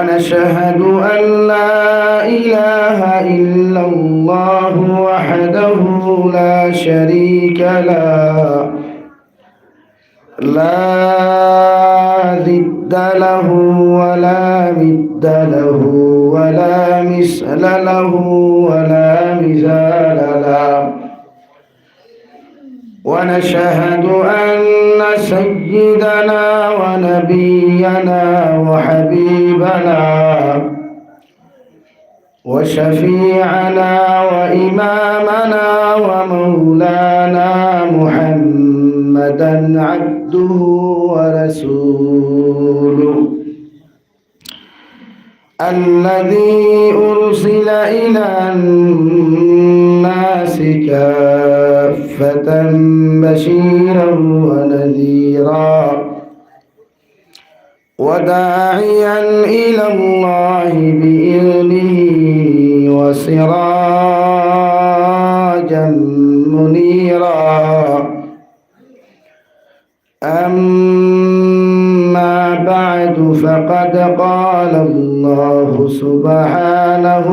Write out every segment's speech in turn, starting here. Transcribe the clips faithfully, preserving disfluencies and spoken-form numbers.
ونشهد أن لا إله إلا الله وحده لا شريك له، لا ضد له ولا مثل له ولا مثل له ولا مثال له. ونشهد أن سيدنا ونبينا وحبيبنا وشفيعنا وإمامنا ومولانا محمدا عبده ورسوله، الذي أرسل إلى الناس كافة بشيرا ونذيرا، وداعيا إلى الله بإذنه وسراجا منيرا. أما بعد، فقد قال الله سبحانه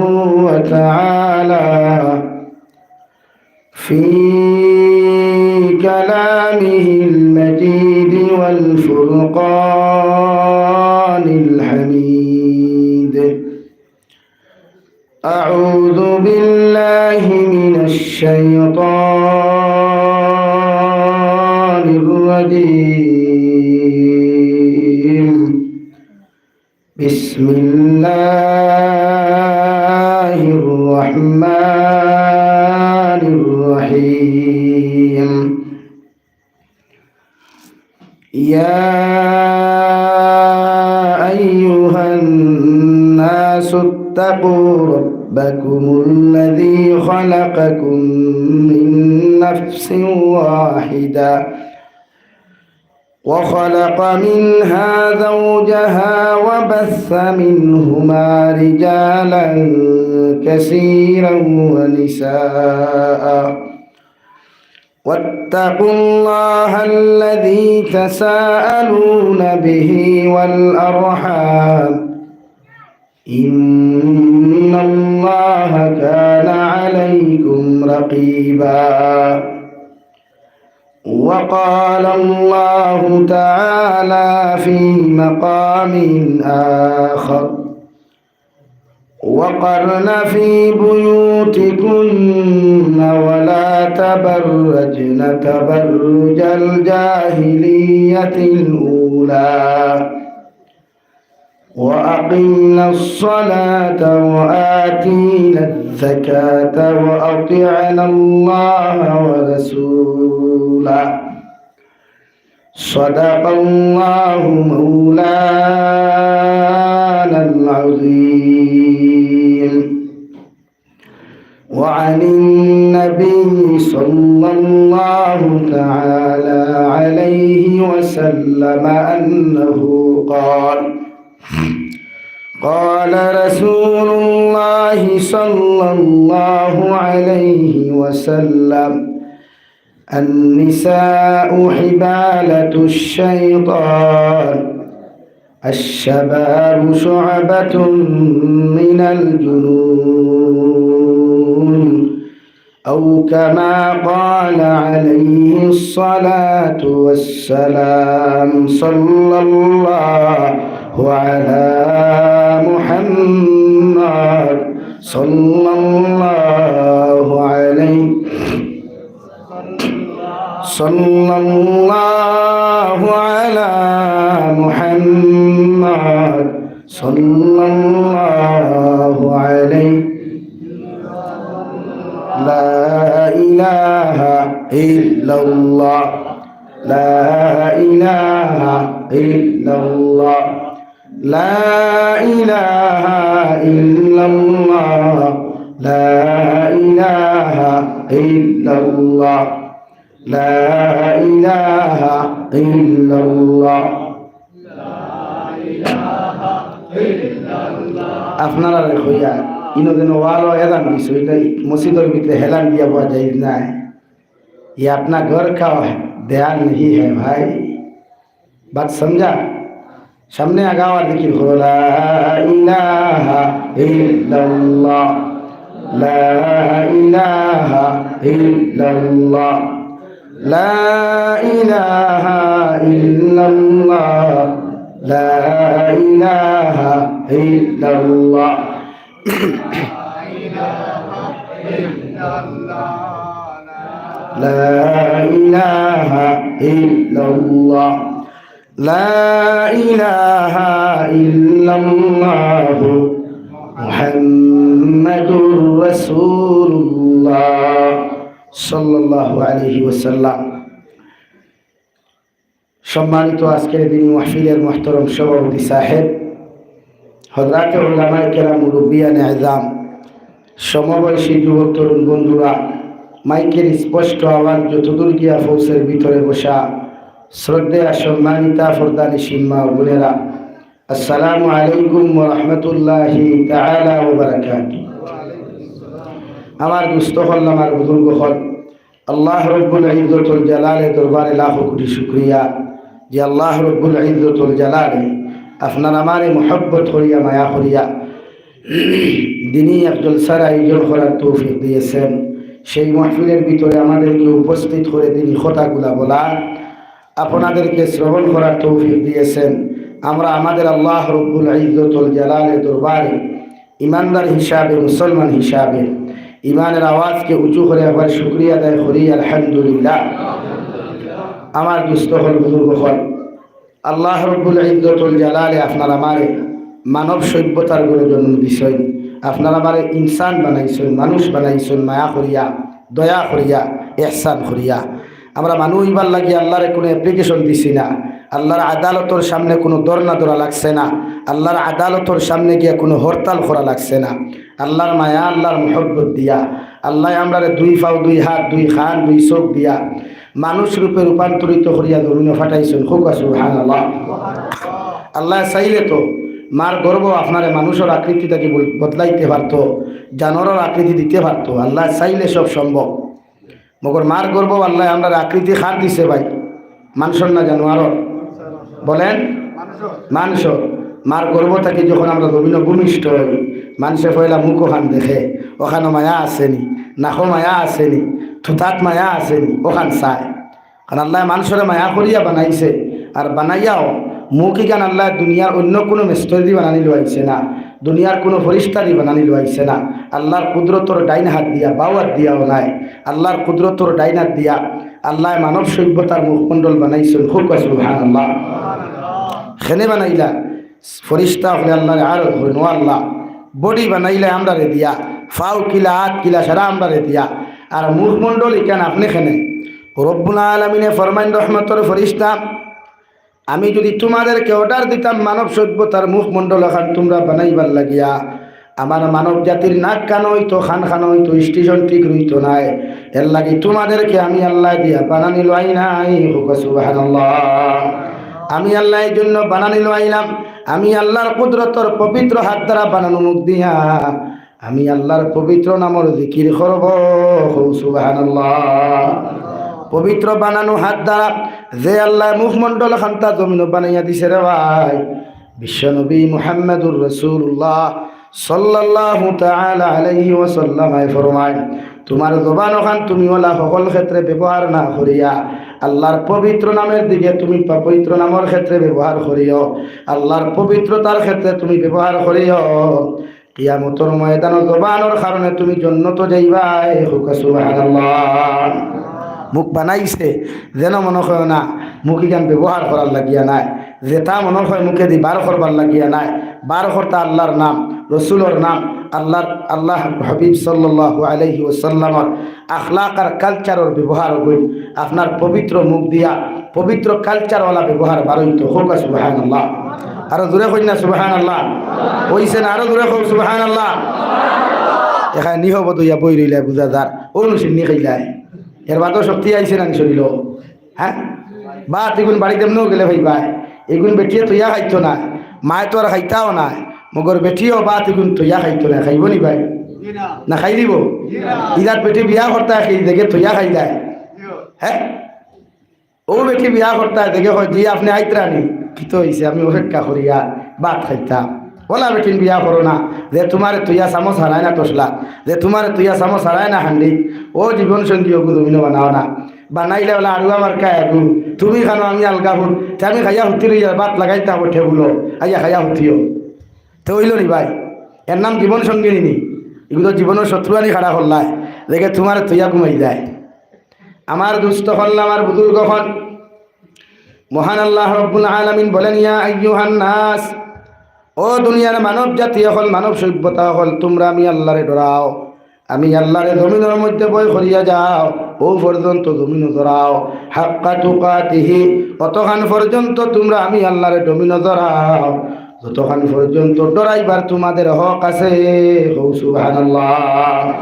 وتعالى في كلامه المجيد والفرقان الحميد. أعوذ بالله من الشيطان الرجيم. بسم الله الرحمن الرحيم. يا أيها الناس اتقوا ربكم الذي خلقكم من نفس واحدة وخلق منها زوجها وبث منهما رجالا كثيرا ونساء، واتقوا الله الذي تساءلون به والأرحام، إن الله كان عليكم رقيبا. وقال الله تعالى في مقام آخر: وقرن في بيوتكن ولا تبرجن تبرج الجاهلية الأولى، وأقمنا الصلاة وآتينا الزكاة وأطعنا الله ورسوله. صدق الله مولانا العظيم. وعن النبي صلى الله تعالى عليه وسلم أنه قال: قال رسول الله صلى الله عليه وسلم: النساء حبالة الشيطان، الشباب شعبة من الجنون، أو كما قال عليه الصلاة والسلام، صلى الله على محمد، صلى الله عليه، صلى الله على محمد، صلى الله عليه. لا إله إلا الله، لا إله إلا الله، لا إله إلا الله، لا إله إلا الله، لا إله إلا الله. আপনারারে কইয়া, ইনো যেন ওয়ালো এলান দিছে, ওইটা মসজিদর ভিতরে হেলান দিয়া বওয়া যায় না। ये अपना घर का ध्यान नहीं है भाई। बात समझा? সামনে আগাও আর জিকির করো, লা ইলাহা ইল্লাল্লাহ, লা ইলাহা ইল্লাল্লাহ, লা ইলাহা ইল্লাল্লাহ, লা ইলাহা ইল্লাল্লাহ। لا إله إلا الله. لا إله إلا الله. محمد رسول الله. সাল্লাল্লাহু আলাইহি ওয়াসাল্লাম। সম্মানিত আজকের দিনী মাহফিলের মুহতারাম সভাপতি সাহেব, হযরাতে উলামায়ে কেরাম, মুরব্বিয়ানে আযম, সমবয়সী যুবক তরুণ বন্ধুরা, মাইকের স্পষ্ট আওয়াজ যতদূর গিয়া পৌঁছের ভিতরে বসা শ্রদ্ধেয়া সম্মানিতা পর্দানিশীন মা ও বোনেরা, আসসালামু আলাইকুম ওয়া রাহমাতুল্লাহি তাআলা ওয়া বারাকাতুহু। আমার দোস্ত অকল, আমার বুজুর্গ অকল, আল্লাহ রব্বুল ইজ্জতুল জালালে দরবারে লাখো কোটি শুকরিয়া যে আল্লাহ রব্বুল ইজ্জতুল জালালে আপনার আমারে মহব্বত করিয়া, মায়া করিয়া দিনী এক জলসার আয়োজন করার তৌফিক দিয়েছেন। সেই মাহফিলের ভিতরে আমাদেরকে উপস্থিত করে দিনী কথাগুলা বলার, আপনাদেরকে শ্রবণ করার তৌফিক দিয়েছেন। আমরা আমাদের আল্লাহ রব্বুল ইজ্জতুল জালালে দরবারে ইমানদার হিসাবে, মুসলমান হিসাবে ইমানের আওয়াজকে উঁচু করে একবার শুকরিয়া আদায় করি, আলহামদুলিল্লাহ। আমার দোস্ত অকল, বুজুর্গ অকল, আল্লাহ রব্বুল ইজ্জতুল জালালে আপনার আমারে মানব সভ্যতার ঘরো জন্ম দিছইন, আপনার আমারে ইনসান বানাইছইন, মানুষ বানাইছইন, মায়া করিয়া, দয়া করিয়া, ইহসান করিয়া। আমরা মানুষ অইবার লাগি আল্লারে কোনো অ্যাপ্লিকেশন দিছি না, আল্লার আদালতর সামনে কোনো ধর্ণা ধরা লাগছে না, আল্লার আদালতর সামনে গিয়া কোনো হরতাল করা লাগছে না। আল্লার মায়া, আল্লার মহব্বত দিয়া আল্লায় আমরারে দুই পাও, দুই হাত, দুই কান, দুই চোখ দিয়া মানুষ রূপে রূপান্তরিত করিয়া জমিনো পাঠাইছইন। কউক্কা সুবহানাল্লাহ। আল্লায় চাইলে তো মার গর্ভ আপনারে মানুষর আকৃতি থাকি বল-, বদলাইতে পারতো, জানোয়ারর আকৃতি দিতে পারতো। আল্লায় চাইলে সব সম্ভব। মগর মার গর্ভ আল্লায় আমরার আকৃতি কার দিছে ভাই? মানুষর না জানোয়ারর? বলেন, মানুষর। মার গর্ভ থাকি যখন আমরা জমিনো ভূমিষ্ঠ অই, মানষে পয়লা মুখ অখান দেখে, অখানো মায়া আছে নি, নাকো মায়া আছে নি, থুতাত মায়া আছে নি, অখান চায়। কারণ আল্লায় মানষরে মায়া করিয়া বানাইছে, আর বানাইয়াও মুখ ইখান আল্লায় দুনিয়ার অইন্য কুনু মেস্তরি দি বানানি লওয়াইছে না, দুনিয়ার কুনু ফিরিস্তা দি বানানি লওয়াইছে না। আল্লার কুদরতর ডাইন হাত দিয়া, বাউ হাত দিয়া বানায়। আল্লার কুদরতর ডাইন হাত দিয়া আল্লায় মানব সভ্যতার মুখমণ্ডল বানাইছইন। কউক্কা সুবহানাল্লাহ। কেনে বানাইলা? ফিরিস্তা অকলে আল্লারে আরজ করইন, "ও আল্লাহ, বডি বানাইলা আমরারে দিয়া, পাও কিলা, হাত কিলা, সারা আমরারে দিয়া, আর মুখমণ্ডল ইখান আপনে কেনে?" রব্বুল আলামিনে ফরমাইন, রহমতর ফিরিস্তা, আমি যুদি তুমাদেরকে অর্ডার দিতাম মানব সভ্যতার মুখমণ্ডল অখান তুমরা বানাইবার লাগিয়া, আমার মানব জাতির নাক কান অইতো, কান কান অইতো, স্টেশন ঠিক রইতো নায়। এরলাগি তুমাদেরকে আমি আল্লায় দিয়া বানানি লওয়াই নাই। কউক্কা সুবহানাল্লাহ। আমি আল্লায় এই জন্য বানানি লওয়াইলাম, আমি আল্লার কুদরতর পবিত্র হাত দ্বারা বানানো মুখ দিয়া আমি আল্লার পবিত্র নামর জিকির করব। কও সুবহানাল্লাহ। পবিত্র বানানো হাত দ্বারা যে আল্লায় মুখমণ্ডল অখানতা জমিনো বানাইয়া দিছে রে ভাই, বিশ্বনবী মুহাম্মাদুর রাসূলুল্লাহ সাল্লাল্লাহু তাআলা আলাইহি ওয়াসাল্লামে ফরমাইন, তুমার জবান অখান তুমি অলা হকল ক্ষেত্রে ব্যবহার না করিয়া আল্লার পবিত্র নামর দিকে তুমি প-, পবিত্র নামর ক্ষেত্রে ব্যবহার করিও, আল্লার পবিত্রতার ক্ষেত্রে তুমি ব্যবহার করিও। কিয়ামতর ময়দানো জবানর কারণে তুমি জন্নতো যাইবায়। কউক্কা সুবহানাল্লাহ। মুখ বানাইছে যেন মনো কয় না মুখ ইখান ব্যবহার করার লাগিয়া নায়, যেতা মনো কয় মুখেদি বার করবার লাগিয়া নায়, বার করতা আল্লার নাম, রসুলর নাম, আল্লার, আল্লার হাবিব সাল্লাল্লাহু আলাইহি ওয়াসাল্লামর আখলাক আর কালচারর ব্যবহার অইবো। আপনার পবিত্র মুখ দিয়া পবিত্র কালচারওয়ালা ব্যবহার বার অইতো। কউক্কা সুবহানাল্লাহ। আরো জোরে কইন না সুবহানাল্লাহ। অইছে না? আরো জোরে কও সুবহানাল্লাহ। এখানে নিহব দইয়া বই রইলা বুঝা যার। ও নুসিন নি খাইলায়। এর বাদও শক্তি আইছে না নি শরীরো? হ্যাঁ? ভাত ইগুন বাড়িত এমনেও গেলে ভাই ভাই। ইগুন বেটিয়ে তইয়া খাইতো না। মায়ে তো আর খাইতাও না। মগর বেটিও ভাত ইগুন তইয়া খাইতো না। খাইবো নি ভাই? না খাই দিবো? ইজাত বেটি বিয়া করতা কি দেখে তইয়া খাইলায়। হ্যাঁ? ও বেটি বিয়া করতা দেখে কয়, "জি, আপনে আইতরা নি?" কিতা অইছে, আমি অপেক্ষা করিয়া ভাত খাইতাম। অলা বেটিন বিয়া করো না, যে তুমারে থইয়া চামচ হারায় না তসলা, যে তুমারে থইয়া চামচ হারায় না হান্ডি, অউ জীবন সঙ্গী অগু জমিনো বানাও না। বানাইলে অলা আড়ুয়া মার্কা এগু, তুমি খানো আমি আলগা হুন, তে আমি খাইয়া হুতি রইয়া ভাত লাগাইতাম টেবুলো, আইয়া খাইয়া হুতিও। তে অইলো নি ভাই? এর নাম জীবন সঙ্গিনী নি? ইগু তো জীবনর শত্রু আনি খাড়া করলায়, দেখে তুমারে থইয়া ঘুমাই যায়। আমার দুস্ত অকল, আমার বুজুর্গ অকল, মহান আল্লাহ রব্বুল আলামিন বলেন, "ইয়া আইয়ুহান নাস, ও দুনিয়ার মানব জাতি অকল, মানব সভ্যতা অকল, তুমরা আমি আল্লারে ডরাও, আমি আল্লারে জমিনর মধ্যে ভয় করিয়া যাও, অউ পর্যন্ত জমিনো ডরাও, হাক্কা তুকাতিহি, অতখান পর্যন্ত তুমরা আমি আল্লারে জমিনো ডরাও, যতখান পর্যন্ত ডরাইবার তুমাদের হক আছে।" কও সুবহানাল্লাহ।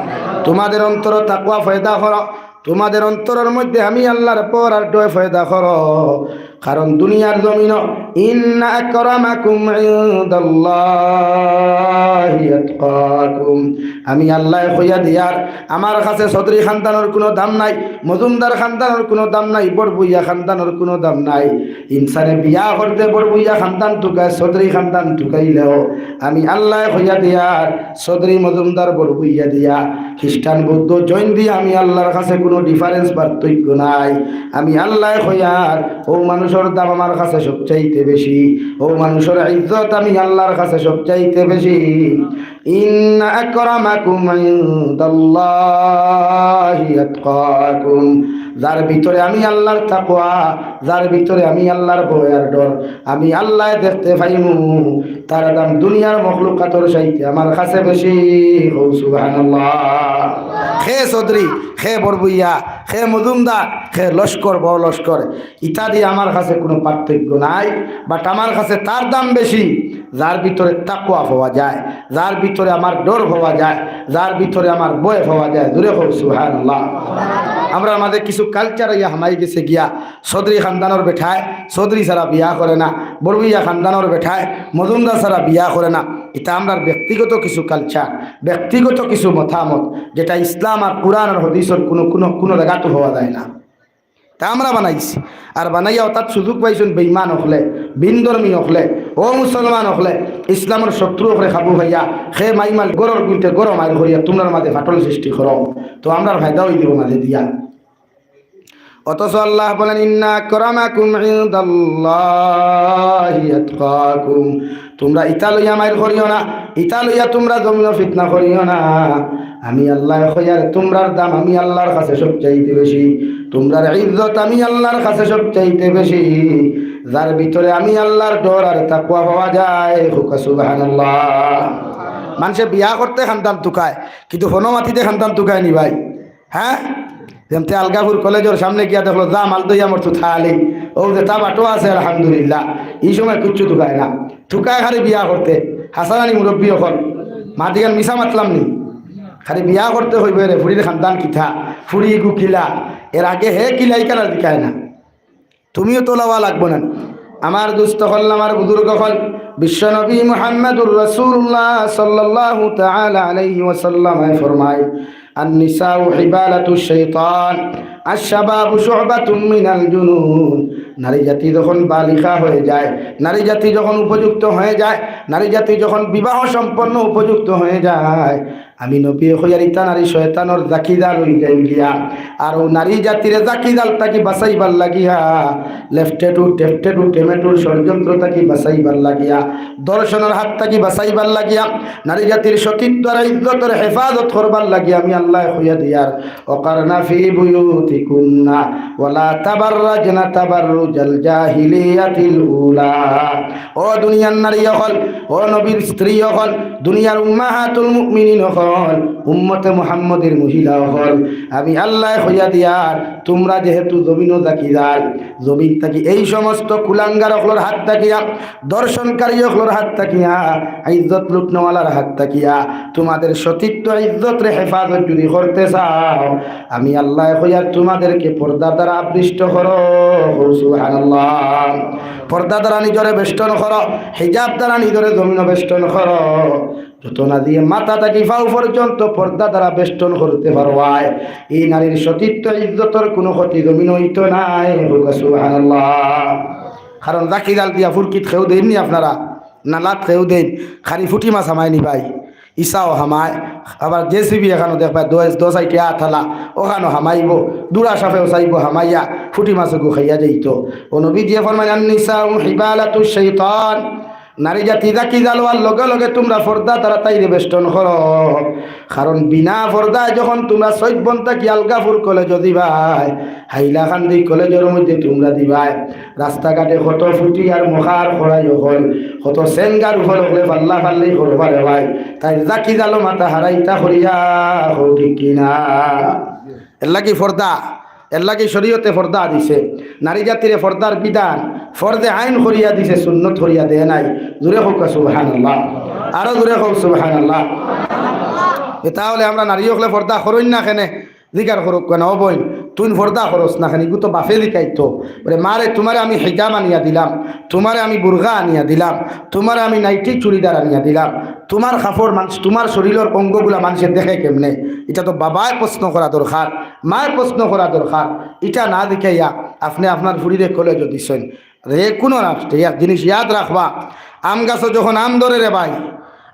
তুমাদের অন্তরো তাকওয়া পয়দা করো, তুমাদের অন্তরর মধ্যে আমি আল্লার পর আর ডয় পয়দা করো, কারণ দুনিয়ার জমিনো, "ইন্না আকরামাকুম ইনদাল্লাহি আতকাকুম।" আমি আল্লায় কইয়া দিয়ার, আমার কাছে চৌধুরী খানদানর কুনু দাম নাই, মজুমদার খানদানর কুনু দাম নাই, বড়বুইয়া খানদানর কুনু দাম নাই। ইনসানে বিয়া করতে বড়বুইয়া খানদান তুকায়, চৌধুরী খানদান তুকাইলেও আমি আল্লায় কইয়া দিয়ার চৌধুরী মজুমদার বড়বুইয়া দিয়া, খ্রিস্টান বৌদ্ধ জৈন দিয়া আমি আল্লার কাছে কুনু difference পার্থক্য নাই। আমি আল্লায় কইয়ার অউ মানুষর দাম আমার কাছে সবচাইতে বেশি, অউ মানুষর ইজ্জত আমি আল্লার কাছে সবচাইতে বেশি। ইন্না আকরামাকুম ইনদাল্লাহি আতকাকুম। যার ভিতরে আমি আল্লার তাকওয়া, যার ভিতরে আমি আল্লার ভয় আর ডর, আমি আল্লায় দেখতে পাইমু, তার দাম দুনিয়ার মখলুকাতর চাইতে আমার কাছে বেশি। কও সুবহানাল্লাহ। হে চৌধুরী, হে বড়বুইয়া, হে মজুমদার, হে লস্কর, বড় লস্কর, ইতা দিয়া আমার কাছে কুনু পার্থক্য নাই, but আমার কাছে তার দাম বেশি, যার ভিতরে তাকওয়া পাওয়া যায়, যার ভিতরে আমার ডর পাওয়া যায়, যার ভিতরে আমার ভয় পাওয়া যায়। জোরে কও সুবহানাল্লাহ। আমরার মাঝে কিছু culture অইয়া হামাই গেছে গিয়া, চৌধুরী খানদানর বেটায় চৌধুরী ছাড়া বিয়া করে না, বড়বুইয়া খানদানর বেটায় মজুমদার ছাড়া বিয়া করে না। ইতা আমরার ব্যক্তিগত কিছু culture, ব্যক্তিগত কিছু মতামত, যেটা ইসলাম আর কুরআন আর হাদিসর কুনু, কুনু, কুনু জাগাত পাওয়া যায় না। তা আমরা বানাইছি। আর বানাইয়া অতাত সুযোগ পাইছইন বেইমান অকলে, ভিনধর্মী অকলে, অমুসলমান অকলে, ইসলামর শত্রু অকলে কাবু পাইয়া, হে মাইমাল গরর গুইতে গরম আইল করিয়া তুমরার মাঝে ফাটল সৃষ্টি করো। তো আমরার ফায়দা অই দিব মাঝে দিয়া। অথচ আল্লায় বলেন, "ইন্না আকরামাকুম ইনদাল্লাহি আতকাকুম।" তুমরা ইতা লইয়া মাইর করিও না, ইতা লইয়া তুমরা জমিনো ফিতনা করিও না। আমি আল্লায় কইয়ার তুমরার দাম আমি আল্লার কাছে সবচাইতে বেশি, তুমরার ইজ্জত আমি আল্লার কাছে সবচাইতে বেশি। যার ভিতরে আমি আল্লার ডর আর তাকওয়া পাওয়া যায়, কও সুবহানাল্লাহ। মানষে বিয়া করতে খানদান তুকায়, কিন্তু হনো মাতিতে খানদান তুকায় নি ভাই। হ্যাঁ, যেমতে আলগাপুর কলেজর সামনে গিয়া দেখলো, যা মাল দইয়া মরতু থালি, অউ যে তা বাটো আছে, আলহামদুলিল্লাহ। ই সময় কিচ্ছু তুকায় না, তুকায় খালি বিয়া করতে। হাসান আলী মুরব্বী অকল, মাতিগান মিছা মাতলাম নি? খালি বিয়া করতে কইবো রে, ফুড়ির খানদান কিতা, ফুড়ি ইগু কিলা, এর আগে হে কিলা ইখান আর জিকায় না। তুমিও তো লওয়া লাগবো না। আমার দুস্ত অকল, আমার বুজুর্গ অকল, বিশ্বনবী মুহাম্মাদুর রাসূলুল্লাহ সাল্লাল্লাহু তাআলা আলাইহি ওয়াসাল্লামে ফরমায়, "আন-নিসাউ হিবালাতুশ শাইতান, আশ-শাবাবু শুবাতুম মিনাল জুনুন।" নারী জাতি যখন বালিগা হয়ে যায়, নারী জাতি যখন উপযুক্ত হয়ে যায়, নারী জাতি যখন বিবাহ সম্পন্ন উপযুক্ত হয়ে যায়, আমি নবীয়ে কইয়ার ইতা নারী শয়তানর জাকিজাল অই যায় গিয়া। আর অউ নারী জাতিরে জাকিজাল থাকি বাঁচাইবার লাগিয়া, লেফটেটু, টেফটেটু, টেমেটুর ষড়যন্ত্র থাকি বাঁচাইবার লাগিয়া, ধর্ষণর হাত থাকি বাঁচাইবার লাগিয়া, নারী জাতির সতীত্ব আর ইজ্জতর হেফাজত করবার লাগিয়া আমি আল্লায় কইয়া দিয়ার, "ওয়াকারনা ফি বুয়ুতিকুন্না ওয়ালা তাবাররাজনা তাবাররুজাল জাহিলিয়াতিল উলা।" ও দুনিয়ার নারী অকল, ও নবীর স্ত্রী অকল, দুনিয়ার উম্মাহাতুল মুমিনিন অকল, উম্মতে মুহাম্মদীর মহিলা অকল, আমি আল্লায় কইয়া দিয়ার, তুমরা যেহেতু জমিনো জাকিজাল, জমিন থাকি এই সমস্ত কুলাঙ্গার অকলর হাত থাকিয়া, ধর্ষণকারী অকলর হাত থাকিয়া, ইজ্জত লুটনেওয়ালার হাত থাকিয়া, তুমাদের সতীত্ব ইজ্জতরে হেফাজত যদি করতে চাও, আমি আল্লায় কইয়ার তুমাদেরকে পর্দা দ্বারা আবৃষ্ট করো। কও সুবহানাল্লাহ। পর্দা দ্বারা নিজরে বেষ্টন করো, হিজাব দ্বারা নিজরে জমিনো বেষ্টন করো। যত না দিয়া মাথা থাকি পাও পর্যন্ত পর্দা দ্বারা বেষ্টন করতে পারবায়, ই নারীর সতীত্ব ইজ্জতর কুনু ক্ষতি জমিনো অইতো নায়। কও সুবহানাল্লাহ। কারণ জাকি জাল দিয়া ফুরকিত খেউ দেইন নি আপনারা, নালাত খেউ দেইন, খালি ফুটি মাছ হামায় নি ভাই, ইছাও হামায়। আবার জেসিবি এখানো দেখবা দশ, দশ আইটিয়া থালা, ওখানো হামাইবো, দুরা সাফেও চাইবো হামাইয়া, ফুটি মাছগু খাইয়া যাইতো। ও নবীজিয়ে ফরমাইন, "আন-নিসাউ হিবালাতু শাইতান।" নারী জাতি জাকি জাল অওয়ার লগে লগে তুমরা পর্দা দ্বারা তাইরে বেষ্টন করো। কারণ বিনা পর্দায় যখন তুমরা সৈবন থাকি আলগাপুর কলেজো দিবায়, হাইলাকান্দি কলেজর মধ্যে তুমরা দিবায়, রাস্তাঘাটে কত ফুটি আর মখার খড়াই অকল, কত সেঙ্গার উপর অকলে ফাল্লা ফাল্লি করবা রে ভাই, তাইর জাকি জালো মাথা হারাইতা করিয়া, কও ঠিক কি না? এরলাগি পর্দা, এরলাগি শরীয়তে পর্দা দিছে। নারী জাতিরে পর্দার বিধান, ফরজে আইন করিয়া দিছে, সুন্নত করিয়া দেয় নাই। জোরে কউক্কা সুবহানাল্লাহ, আরো জোরে কউক্কা সুবহানাল্লাহ। এ তাহলে আমরা নারী অকলে পর্দা করইন না কেনে? জিকার করউক্কা না, "ও বইন, তুইন পর্দা করস না কেনে?" ইগু তো বাপে জিকাইতো, বলে, "মারে, তুমারে আমি হিজাব আনিয়া দিলাম, তুমারে আমি বুরকা আনিয়া দিলাম, তুমারে আমি নাইটি চুড়িদার আনিয়া দিলাম, তুমার কাপড় মানষ, তুমার শরীলর অঙ্গগুলা মানষে দেখে কেমনে?" ইটা তো বাবায় প্রশ্ন করা দরকার, মায় প্রশ্ন করা দরকার। ইটা না জিকাইয়া আপনে আপনার ফুড়িরে কলেজো দিছইন। যে কুনু রাষ্ট্রে এক জিনিস ইয়াদ রাখবা, আম গাছো যখন আম ধরে রে ভাই,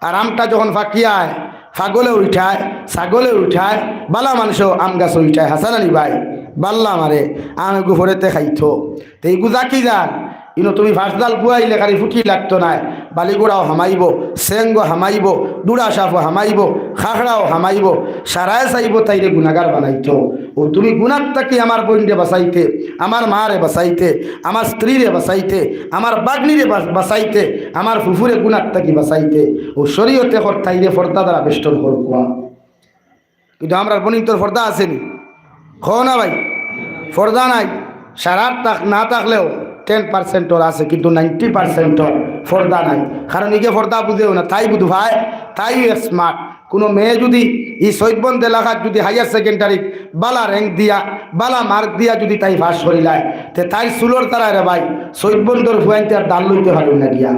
আর আমটা যখন ফাকিয়ায়, ফাগলে উঠায়, ছাগলে উঠায়, বালা মানষেও আম গাছো উঠায়, হাছা না নি ভাই? বাল্লা মারে, আম এগু ফরেতে খাইতো। তে ইগু জাকি জাল, ইনো তুমি ফাঁস জাল বুয়াইলে খালি ফুটি লাগতো নায়, বালিগুড়াও হামাইবো, সেঙ্গো হামাইবো, দুরা সাফও হামাইবো, খাখড়াও হামাইবো, সারায় চাইবো তাইরে গুনাগার বানাইতো। ও তুমি গুনার থাকি আমার বইনরে বাঁচাইতে, আমার মারে বাঁচাইতে, আমার স্ত্রীরে বাঁচাইতে, আমার বাগ্নিরে বা-, বাঁচাইতে, আমার ফুফুরে গুনার থাকি বাঁচাইতে, ও শরীয়তে কর তাইরে পর্দা দ্বারা বেষ্টন করউক্কা। কিন্তু আমরার বইনতর পর্দা আছে নি? কও না ভাই, পর্দা নাই। সারার থাক-, না থাকলেও ten percent অর আছে, কিন্তু ninety percent অর পর্দা নাই। কারণ ইগে পর্দা বুঝেও না, তাই বুঝ ভাই, তাই smart। কুনু মেয়ে যুদি ই সৈবন এলাকাত যুদি higher secondary বালা rank দিয়া, বালা mark দিয়া যুদি তাই পাস করিলায়, তে তাইর চুলর তারায় রে ভাই, সৈবন্দর ফুয়াইন্তে আর দাল লইতে পারইন না গিয়া।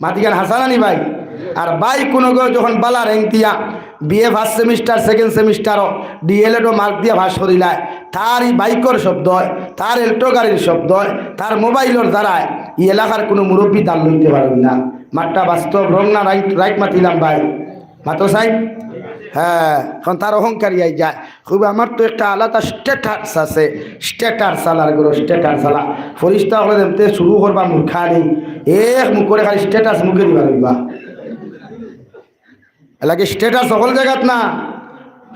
মাতিখান হাছা না নি ভাই? আর ভাই কুনুগু যখন বালা rank দিয়া BA first semester, second semester ও ডিএলএড ও mark দিয়া পাস করিলায়, তার ই বাইকর শব্দ অয়, তার এল্টো গাড়ির শব্দ অয়, তার মোবাইলর দ্বারায় ই এলাকার কুনু মুরব্বি দাল লইতে পারইন না। মাতটা বাস্তব, wrong না right? Right মাতিলাম ভাই, মাতো চাই। হ্যাঁ, কারণ তার অহংকারী আই যায়। কইবো, "আমার তো একটা আলাদা status আছে।" Status চালার গরু, status চালা। ফিরিস্তা অকলে যেমতে শুরু করবা মুরখানি, এক মুখ করে খালি status মুখে দিবা রইবা। এরলাগি status হকল জাগাত না।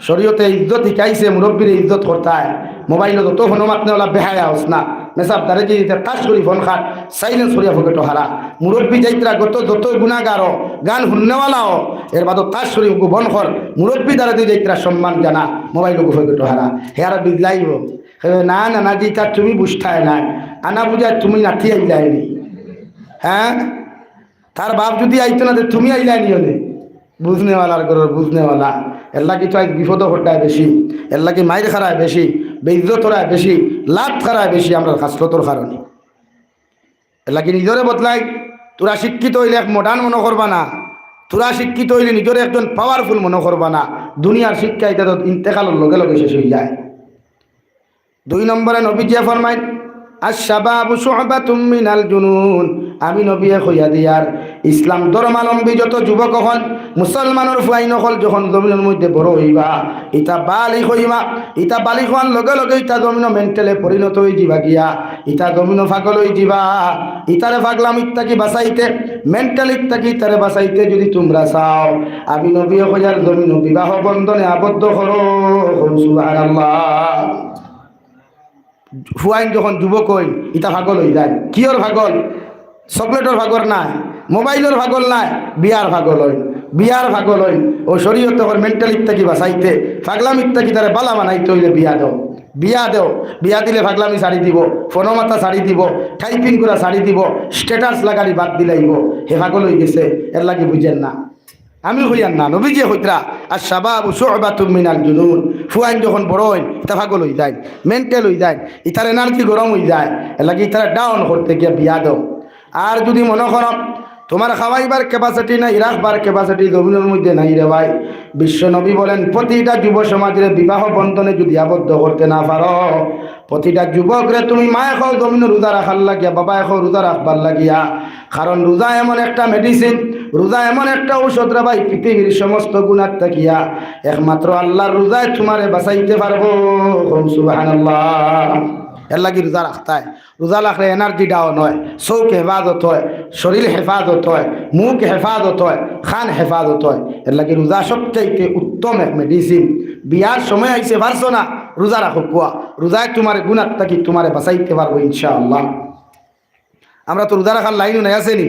শরীয়তে ইজ্জত হিকাইছে, মুরব্বিরে ইজ্জত করতায়। মোবাইলো যত ফোনো মাতনেওলা বেহায়া অস না। মেসাব দারে যদি তাস করি ফোন খাট, silence করিয়া ফকেটো হারা। মুরব্বি যাইত্রা গত যত গুনাগারও, গান হুননেওয়ালাও, এর বাদও তাস করি ওগু বন কর। মুরব্বি দারে তুই যাইত্রা সম্মান জানা, মোবাইল ওগু ফকেটো হারা। হে আর বিজলাইব। হে না, না, না, যেটা তুমি বুঝতায় না। আনা বুঝায় তুমি নাতি আইলায়নি। হ্যাঁ? তার বাপ যদি আইতো না, তে তুমি আইলায়নি হলে। বুঝনেওয়ালার ঘরর বুঝনেওয়ালা। এরলাগি তো আইজ বিপদও পড়তায় বেশি, এরলাগি মাইর খারায় বেশি, বেইজ্জত করায় বেশি, লাত খারায় বেশি, আমরার খাসলতর কারণে। এরলাগি নিজরে বদলাই, তোরা শিক্ষিত অইলে এক modern মনো করবা না, তোরা শিক্ষিত অইলে নিজরে একজন powerful মনো করবা না। দুনিয়ার শিক্ষা ইটা তো ইন্তেকালর লগে লগে শেষ অই যায়। দুই নম্বরে নবীজিয়ে ফরমাইন, "আশ-শাবাবু শুবাতুম মিনাল জুনুন।" আমি নবীয়ে কইয়া দিয়ার, ইসলাম ধর্মাবলম্বী যত যুবক অকল, মুসলমানর ফুয়াইন অকল যখন জমিনর মধ্যে বড় অইবা, ইতা বালিগ অইবা, ইতা বালিগ অওয়ার লগে লগে ইতা জমিনো মেন্টালে পরিণত অই যিবা গিয়া, ইতা জমিনো পাগল অই যিবা, ইতারে পাগলামিত থাকি বাঁচাইতে, মেন্টালিত থাকি ইতারে বাঁচাইতে যদি তুমরা চাও, আমি নবীয়ে কইয়ার জমিনো বিবাহ বন্ধনে আবদ্ধ করো। কও সুবহানাল্লাহ। ফুয়াইন যখন যুবক অইন, ইতা পাগল অই যায়। কিয়র পাগল? চকলেটর পাগল নায়, মোবাইলর পাগল নায়, বিয়ার পাগল অইন, বিয়ার পাগল অইন। ও শরীয়তে কর মেন্টালিত থাকি বাঁচাইতে, পাগলামিত থাকি তারে বালা বানাইতে অইলে বিয়া দেও, বিয়া দেও। বিয়া দিলে পাগলামি ছাড়ি দিব, ফোনো মাতা ছাড়ি দিব, typing করা ছাড়ি দিব, status লাগানি বাদ দিলাইব। হে পাগল অই গেছে, এরলাগি বুঝের না। আমি কইয়ার না, নবীজিয়ে কইত্রা, "আশ-শাবাবু শুবাতুম মিনাল জুনুন।" ফুয়াইন যখন বড় অইন, ইতা পাগল অই যায়, মেন্টাল অই যায়, ইতার energy গরম অই যায়, এরলাগি ইতারে down করতে গিয়া বিয়া দেও। আর যদি মনো করো তুমার খাওয়াইবার capacity নাই, রাখবার capacity জমিনর মধ্যে নাই রে ভাই। বিশ্বনবী বলেন, প্রতিটা যুব সমাজরে বিবাহ বন্ধনে যদি আবদ্ধ করতে না পারো, প্রতিটা যুবকরে তুমি মায়ে কও জমিনো রোজা রাখার লাগিয়া, বাবায় কও রোজা রাখবার লাগিয়া। কারণ রোজা এমন একটা medicine, রোজা এমন একটা ঔষধ রে ভাই, পৃথিবীর সমস্ত গুনাহ থাকিয়া একমাত্র আল্লার রোজায় তুমারে বাঁচাইতে পারবো। কও সুবহানাল্লাহ। এর লাগি রোজা রাখতায়। রোজা রাখলে energy down অয়, চউখ হেফাজত অয়, শরীর হেফাজত অয়, মুখ হেফাজত অয়, কান হেফাজত অয়। এর লাগি রোজা সবচাইতে উত্তম এক medicine। বিয়ার সময় আইছে, পারছো না, রোজা রাখো কুয়া। রোজায় তুমার গুনাহ থাকি তুমারে বাঁচাইতে পারবো ইনশাআল্লাহ। আমরা তো রোজা রাখার লাইনও নাই, আছে নি?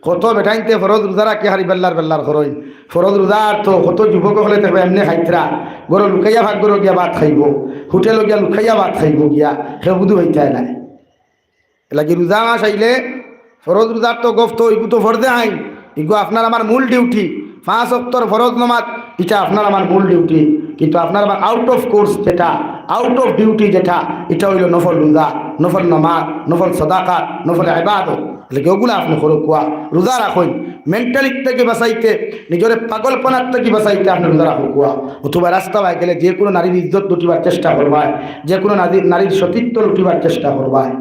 কত বেটাইন্তে ফরজ রোজা রাখি হারি বেল্লার বেল্লার করইন। ফরজ রোজা আর তো কত যুবক অকলে দেখবে এমনে খাইতরা, ঘরো লুকাইয়া ভাগ ঘরো গিয়া ভাত খাইবো, হোটেলো গিয়া লুকাইয়া ভাত খাইবো গিয়া, কেউ বুধু হইতায় নাই। এর লাগি রোজা মাস আইলে ফরজ রোজার তো গফ তো ইগু তো ফরজে আইন, ইগু আপনার আমার মূল duty। পাঁচ ওয়াক্তর ফরজ নামাজ, ইটা আপনার আমার মূল duty। কিন্তু আপনার আমার out of course যেটা, out of duty যেটা, ইটা অইলো নফল রোজা, নফল নামাজ, নফল সদাকাত, নফল ইবাদত। এর লাগি ওগুলা আপনে করো কুয়া, রোজা রাখইন। Mentality থাকি বাঁচাইতে, নিজরে পাগলপনার থাকি বাঁচাইতে আপনে রোজা রাখো কুয়া। অথবা রাস্তা বায় গেলে যে কোনো নারীর ইজ্জত লুটিবার চেষ্টা করবায়, যে কোনো নারীর, নারীর সতীত্ব লুটিবার চেষ্টা করবায়।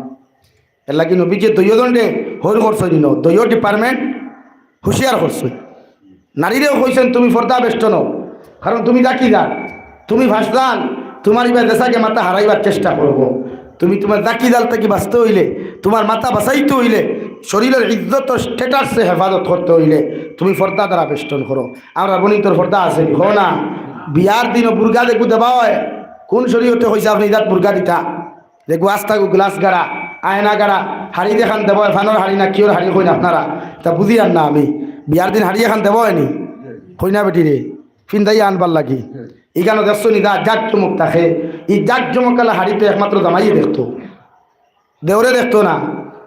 এর লাগি নবীজিয়ে দুইও জনরে হইর করছইন, দুইও department হুঁশিয়ার করছইন। নারীরেও কইছইন, তুমি পর্দা বেষ্টন অও, কারণ তুমি জাকিজাল, তুমি ফাসজাল, তুমার ইবা যেসাগে মাথা হারাইবার চেষ্টা করবো। তুমি তুমার জাকিজাল থাকি বাঁচতে অইলে, তুমার মাথা বাঁচাইতে অইলে, শরীরর ইজ্জত ও status হেফাজত করতে অইলে তুমি পর্দা দ্বারা বেষ্টন করো। আমরার বইনতর পর্দা আছে নি? কও না। বিয়ার দিনও বুরকা যেগু দেওয়া অয়, কোন শরীয়তে কইছে আপনে ইজাত বুরকা দিতা? যেগু আস্তা গু গ্লাস গাড়া, আয়না গাড়া, হাড়ি যেখান দেওয়া অয়, ফানর হাড়ি না কিওর হাড়ি কইন আপনারা, তা বুঝিয়ার না আমি। বিয়ার দিন হাড়ি এখান দেওয়া অয় নি? কইনা বেটিরে ফিন্দাইয়া আনবার লাগি। ইখানো দেখছো নি, যা জাকজমক থাকে, ই জাকজমকআলা হাড়ি তো একমাত্র জামাইয়ে দেখতো, দেওরে দেখতো না,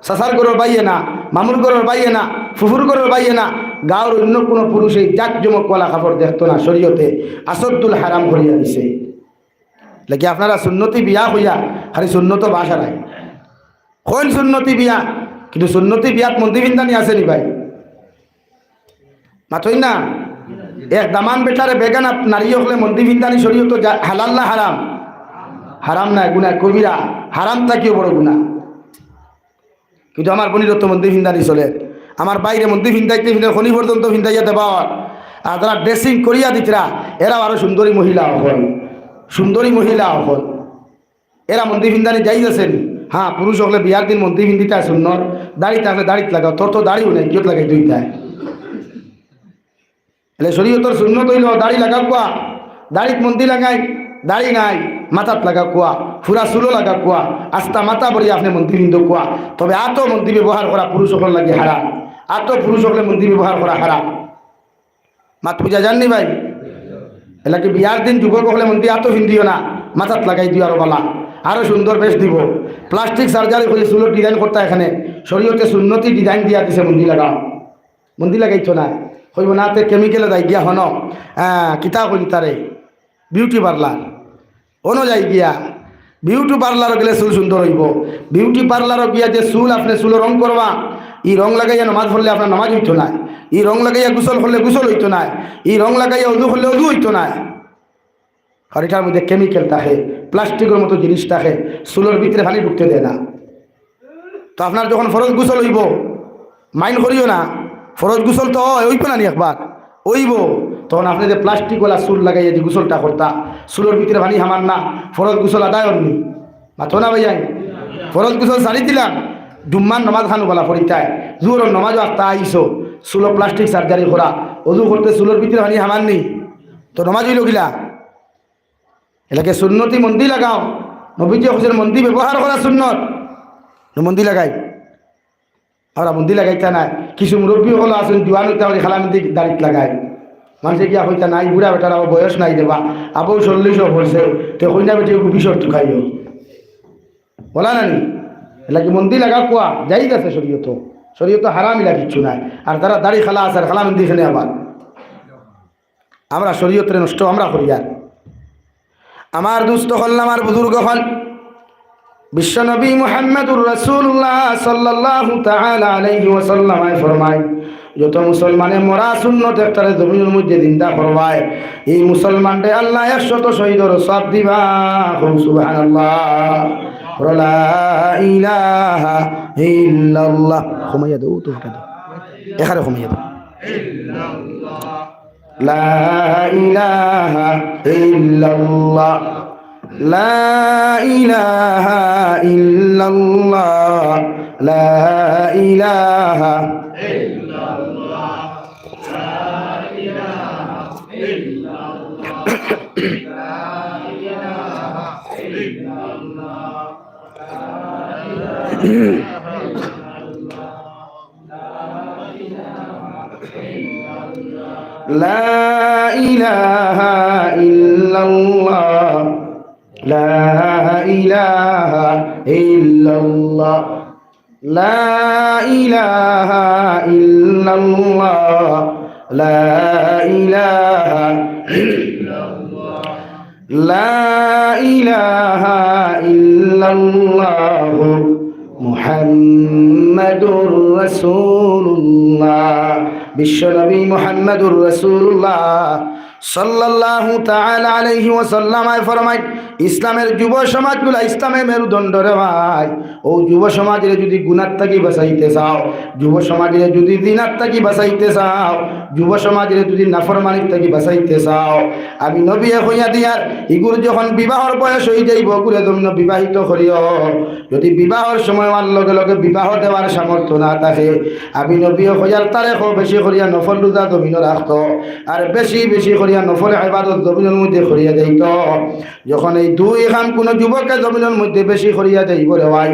চাচার ঘরর ভাইয়ে না, মামুর ঘরর ভাইয়ে না, ফুফুর ঘরর ভাইয়ে না, গাঁওর অন্য কোনো পুরুষে ই জাকজমকআলা কাপড় দেখতো না। শরীয়তে আসাদ্দুল হারাম করিয়া দিছে। লাগি আপনারা সুন্নতি বিয়া কইয়া খালি সুন্নত বাসারায়। কইন সুন্নতি বিয়া, কিন্তু সুন্নতি বিয়াত মন্দি ফিন্দানি আছে নি ভাই? মাতইন না। এক দামান বেটারে বেগানা নারী অকলে মন্দি ফিন্দানি শরীয়তো জা-, হালাল না হারাম? হারাম নায়, গুনাহ কবিরা, হারাম থাকিও বড় গুনাহ। কিন্তু আমার বইনর তো মন্দি ফিন্দানি চলে, আমার ভাইরে মন্দি ফিন্দাইতে ফিন্দাইতে খনি পর্যন্ত ফিন্দাইয়া দেওয়া অর। আর যারা dressing করিয়া দিতরা, এরাও আরো সুন্দরী মহিলা অকল, সুন্দরী মহিলা অকল। এরা মন্দি ফিন্দানি জায়েজ আছে নি? হ্যাঁ, পুরুষ অকলে বিয়ার দিন মন্দি ফিন্দিতা সুন্নত, দাড়ি থাকলে দাড়িত লাগাও, তোর তো দাড়িও নাই, কিয়ত লাগাই দুইটায়? এলে শরীয়তর সুন্নত অইলো দাড়ি লাগাউক্কা, দাড়িত মন্দি লাগাই, দাড়ি নাই, মাথাত লাগাউক্কা, ফুরা চুলো লাগাউক্কা, আস্তা মাথা ভরি আপনে মন্দি ফিন্দউক্কা। তবে আতো মন্দি ব্যবহার করা পুরুষ অকলর লাগি হারাম, আতো পুরুষ অকলে মন্দি ব্যবহার করা হারাম। মাত বুঝা যার নি ভাই? এলাকি বিয়ার দিন যুবক অকলে মন্দি আতো ফিন্দিও না, মাথাত লাগাই দিও আরো বালা, আরো সুন্দর বেশ দিব। Plastic surgery করি চুলর design করতা এখানে, শরীয়তে সুন্নতি design দিয়া দিছে মন্দি লাগাও। মন্দি লাগাইতো না, কইবো না তে chemical-এ যাই গিয়া হনো, আহ, কিতা কইন তারে, beauty parlour। অনো যাই গিয়া, beauty parlour-ও গেলে চুল সুন্দর অইবো। Beauty parlour-ও গিয়া যে চুল আপনে চুলো রং করবা, ই রং লাগাইয়া নমাজ পড়লে আপনার নমাজ অইতো নায়, ই রং লাগাইয়া গোসল করলে গোসল অইতো নায়, ই রং লাগাইয়া অজু করলে অজু অইতো নায়। আর ইটার মধ্যে chemical থাকে, plastic-অর মতো জিনিস থাকে, চুলর ভিতরে পানি ঢুকতে দেয় না। তো আপনার যখন ফরজ গোসল অইবো, mind করিও না, ফরজ গোসল তো অয়, অইবো না নি একবার? অইবো। তখন আপনে যে plastic-ওয়ালা চুল লাগাইয়া যে গোসলটা করতা, চুলর ভিতরে পানি হামার না, ফরজ গোসল আদায় অর নি? মাতো না ভাইয়াইন? ফরজ গোসল ছাড়ি দিলাম, জুম্মার নমাজ খানু বালা পড়িতায়, জোহরর নমাজও আস্তা আইছো, চুলো plastic surgery করা, অজু করতে চুলর ভিতরে পানি হামার নি, তো নমাজ অইলো কিলা? এলাকে সুন্নতি মন্দি লাগাও, নবীজি কইছইন মন্দি ব্যবহার করা সুন্নত, মন্দি লাগাই। আমরা মন্দি লাগাইতা নায়। কিছু মুরব্বি অকল আছইন, জুয়ান অইতা করি খালা মন্দি দাড়িত লাগাই। মানষে গিয়া কইতা নায়, বুড়া বেটার আবার বয়স নাই দেবা, আবু চল্লিশও পড়ছে, তে কইনা বেটি বিশর তুকাইও। বলা না নি? এলাকি মন্দি লাগাউক্কা, জায়েজ আছে শরীয়তো। শরীয়তো হারাম ইলা কিচ্ছু নাই। আর যারা দাড়ি খালা আছে, আর খালা মন্দি এখানে আবার। আমরা শরীয়তরে নষ্ট আমরা করিয়ার। আমার দুস্ত অকল, আমার বুজুর্গ অকল, বিশ্বনবী মুহাম্মাদুর রাসূলুল্লাহ সাল্লাল্লাহু তাআলা আলাইহি ওয়াসাল্লামে ফরমাইন, যত মুসলমানে মরা সুন্নত একটারে জমিনর মধ্যে জিন্দা করবায়, এই মুসলমানরে আল্লায় একশত শহীদর সওয়াব দিবা। কও সুবহানাল্লাহ। বলো, লা ইলাহা ইল্লাল্লাহ। কমাইয়া দেও, তো ফাঁকা দেও। এখানে কমাইয়া দেও। লা ইলাহা ইল্লাল্লাহ। لا إله إلا الله. لا إله. لا إله إلا الله. لا إله إلا الله. لا إله إلا الله. لا إله إلا الله. لا إله إلا الله. محمد رسول الله. বিশ্বনবী মুহাম্মাদুর রাসূলুল্লাহ সাল্লাল্লাহু তাআলা আলাইহি ওয়াসাল্লামে ফরমাইন, ইসলামের যুব সমাজগুলা ইসলামের মেরুদণ্ড রে ভাই। অউ যুব সমাজরে যুদি গুনার থাকি বাঁচাইতে চাও, যুব সমাজরে যুদি জিনার থাকি বাঁচাইতে চাও, যুব সমাজরে যুদি নাফরমানির থাকি বাঁচাইতে চাও, আমি নবীয়ে কইয়া দিয়ার, ইগুর যখন বিবাহর বয়স অইযাইবো, অগুরে জমিনো বিবাহিত করিও। যুদি বিবাহর সময় অওয়ার লগে লগে বিবাহ দেওয়ার সামর্থ্য না থাকে, আমি নবীয়ে কইয়ার তারে কও বেশি করিয়া নফল রোজা জমিনো রাখতো, আর বেশি বেশি করিয়া নফল ইবাদত জমিনর মধ্যে করিয়া যাইতো। যখন এই দুই কাম কুনু যুবকে জমিনর মধ্যে বেশি করিয়া যাইবো রে ভাই,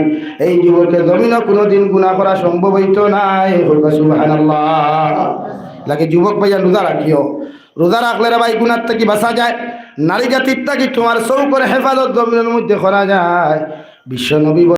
এই যুবকে জমিনো কুনুদিন গুনা করা সম্ভব অইতো নায়। কইবা সুবহানাল্লাহ। লাগে যুবক ভাইয়া রোজা রাখিও, রোজা রাখলে রে ভাই গুনার থাকি বাঁচা যায়, নারী জাতির থাকি তুমার চউখর হেফাজত জমিনর মধ্যে করা যায়। বিশ্বনবী